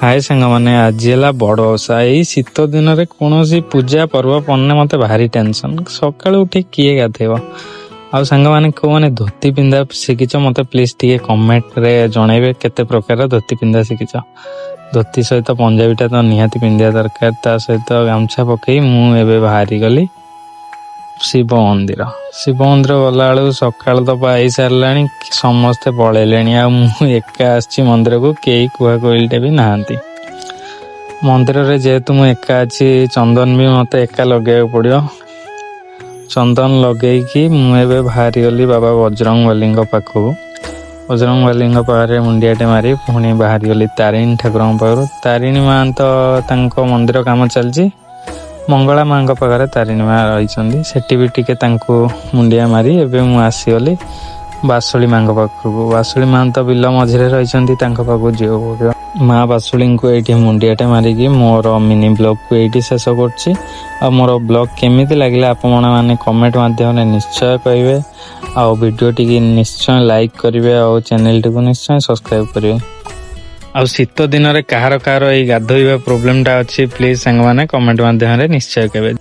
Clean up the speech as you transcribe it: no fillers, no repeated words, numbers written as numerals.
ହାଏ ସାଙ୍ଗମାନେ, ଆଜି ହେଲା ବଡ଼ ଓଷା। ଏଇ ଶୀତ ଦିନରେ କୌଣସି ପୂଜା ପର୍ବ ପଡ଼ିଲେ ମୋତେ ଭାରି ଟେନସନ୍। ସକାଳୁ ଉଠି କିଏ ଗାଧେଇବ? ଆଉ ସାଙ୍ଗମାନେ, କେଉଁମାନେ ଧୋତି ପିନ୍ଧା ଶିଖିଛ, ମୋତେ ପ୍ଲିଜ୍ ଟିକେ କମେଣ୍ଟରେ ଜଣେଇବେ, କେତେ ପ୍ରକାର ଧୋତି ପିନ୍ଧା ଶିଖିଛ। ଧୋତି ସହିତ ପଞ୍ଜାବୀଟା ତ ନିହାତି ପିନ୍ଧିବା ଦରକାର। ତା ସହିତ ଗାମୁଛା ପକେଇ ମୁଁ ଏବେ ବାହାରିଗଲି ଶିବ ମନ୍ଦିର। ଶିବ ମନ୍ଦିର ଗଲାବେଳକୁ ସକାଳ ତ ପାଇ ସାରିଲାଣି, ସମସ୍ତେ ପଳେଇଲେଣି ଆଉ ମୁଁ ଏକା ଆସିଛି ମନ୍ଦିରକୁ। କେହି କୁହା କୋଇଲଟେ ବି ନାହାନ୍ତି ମନ୍ଦିରରେ। ଯେହେତୁ ମୁଁ ଏକା ଅଛି, ଚନ୍ଦନ ବି ମୋତେ ଏକା ଲଗେଇବାକୁ ପଡ଼ିବ। ଚନ୍ଦନ ଲଗେଇକି ମୁଁ ଏବେ ବାହାରିଗଲି ବାବା ବଜରଙ୍ଗବଲୀଙ୍କ ପାଖକୁ। ବଜରଙ୍ଗବଲୀଙ୍କ ପାଖରେ ମୁଣ୍ଡିଆଟେ ମାରି ପୁଣି ବାହାରିଗଲି ତାରିଣୀ ଠାକୁରଙ୍କ ପାଖରୁ। ତାରିଣୀ ମା ତ ତାଙ୍କ ମନ୍ଦିର କାମ ଚାଲିଛି। ମଙ୍ଗଳା ମାଙ୍କ ପାଖରେ ତାରିଣୀ ମା ରହିଛନ୍ତି। ସେଠି ବି ଟିକେ ତାଙ୍କୁ ମୁଣ୍ଡିଆ ମାରି ଏବେ ମୁଁ ଆସିଗଲି ବାସୁଳି ମାଙ୍କ ପାଖକୁ। ବାସୁଳି ମା ତ ବିଲ ମଝିରେ ରହିଛନ୍ତି, ତାଙ୍କ ପାଖକୁ ଯିବାକୁ ପଡ଼ିବ। ମା ବାସୁଳିଙ୍କୁ ଏଇଠି ମୁଣ୍ଡିଆଟେ ମାରିକି ମୋର ମିନି ବ୍ଲଗକୁ ଏଇଠି ଶେଷ କରୁଛି। ଆଉ ମୋର ବ୍ଲଗ କେମିତି ଲାଗିଲା, ଆପଣମାନେ କମେଣ୍ଟ ମାଧ୍ୟମରେ ନିଶ୍ଚୟ କହିବେ। ଆଉ ଭିଡ଼ିଓଟିକି ନିଶ୍ଚୟ ଲାଇକ୍ କରିବେ ଆଉ ଚ୍ୟାନେଲଟିକୁ ନିଶ୍ଚୟ ସବସ୍କ୍ରାଇବ କରିବେ। ଆଉ ଶୀତ ଦିନରେ କାହାର କାହାର ଏଇ ଗାଧୋଇବା ପ୍ରୋବ୍ଲେମଟା ଅଛି, ପ୍ଲିଜ୍ ସାଙ୍ଗମାନେ କମେଣ୍ଟ ମାଧ୍ୟମରେ ନିଶ୍ଚୟ କହିବେ।